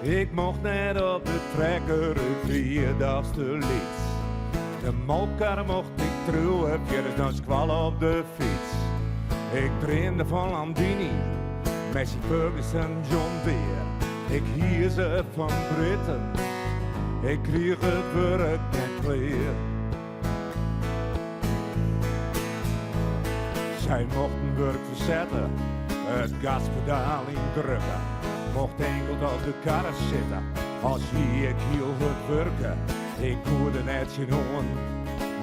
Ik mocht net op de trekker, ik wie dochs te lyts. De molkkar mocht ik triuwe, fierders nei skoalle op de fyts. Ik dreamde fan Landini, Massey Ferguson, John Deere. Ik hie se fan Britten, ik krige it wurk net klear. Sy mochten wurk fersette, it gaspedaal yndrukke, mocht inkeld op de karre sitte, as hie ik hiel hurd wurke. Ik koe der net tsjinoan,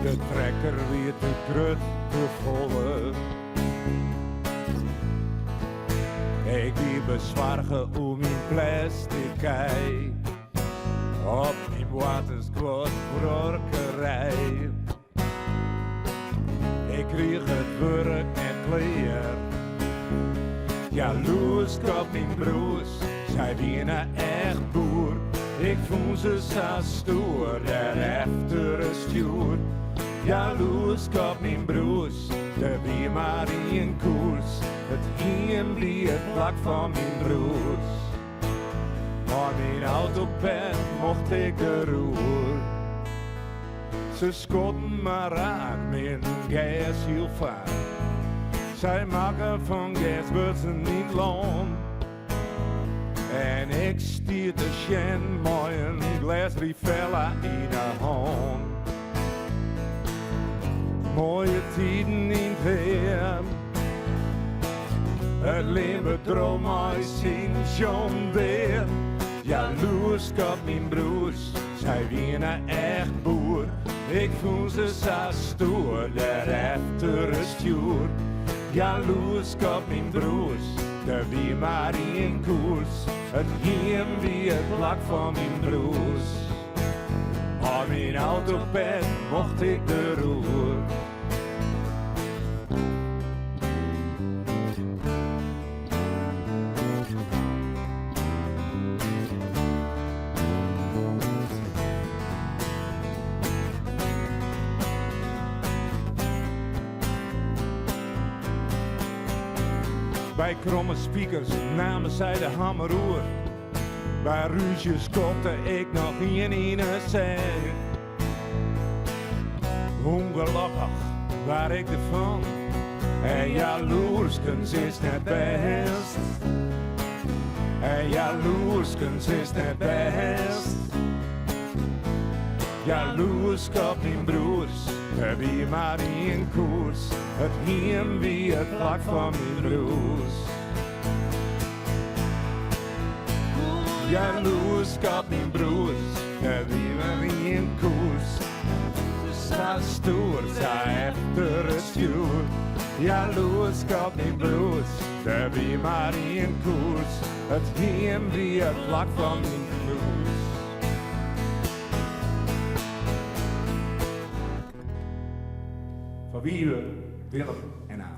de trekker wie te grut, te folle. Ik wie besoarge oer myn plastic kij. Op myn boartersguodbuorkerij. Ik krige it wurk net klear. Jaloersk op myn broers, sy wiene echt boer. Ik fûn se sa stoer, dêr efter it stjoer. Jaloersk op myn broers, der wie mar ien koers. It hiem wie it plak fan myn broers. Mei myn autopet mocht ik deroer. Se skotten mar raak, myn gers hiel faak. Sy makken fan gersbutsen yn 't lân. En ik stie te sjen mei in glês Rivella yn 'e hân. Moaie tiden yn 't hea. It leanbedriuw mei syn John Deere. Jaloersk op myn broers, sy wiene echt boer. Ik fûn se sa stoer, dêr efter it stjoer. Jaloersk op myn broers, der wie mar ien koers. It hiem wie it plak fan myn broers. Mei myn autopet mocht ik deroer. By kromme spikers namen sy de hammer oer. By rúzje skopte ik noch ien yn 'e sek. Ungelokkich waar ik derfan en jaloerskens is net bêst. En jaloerskens is net bêst. Jaloersk op myn broers, der wie mar ien koers. It hiem wie it plak fan myn broers. Jaloersk op myn broers, der wie mar ien koers. Sa stoer, sa efter it stjoer. Jaloersk op myn broers, der wie mar ien koers. It hiem wie it plak fan myn broers. Fan Wiebe, Willem en Abe.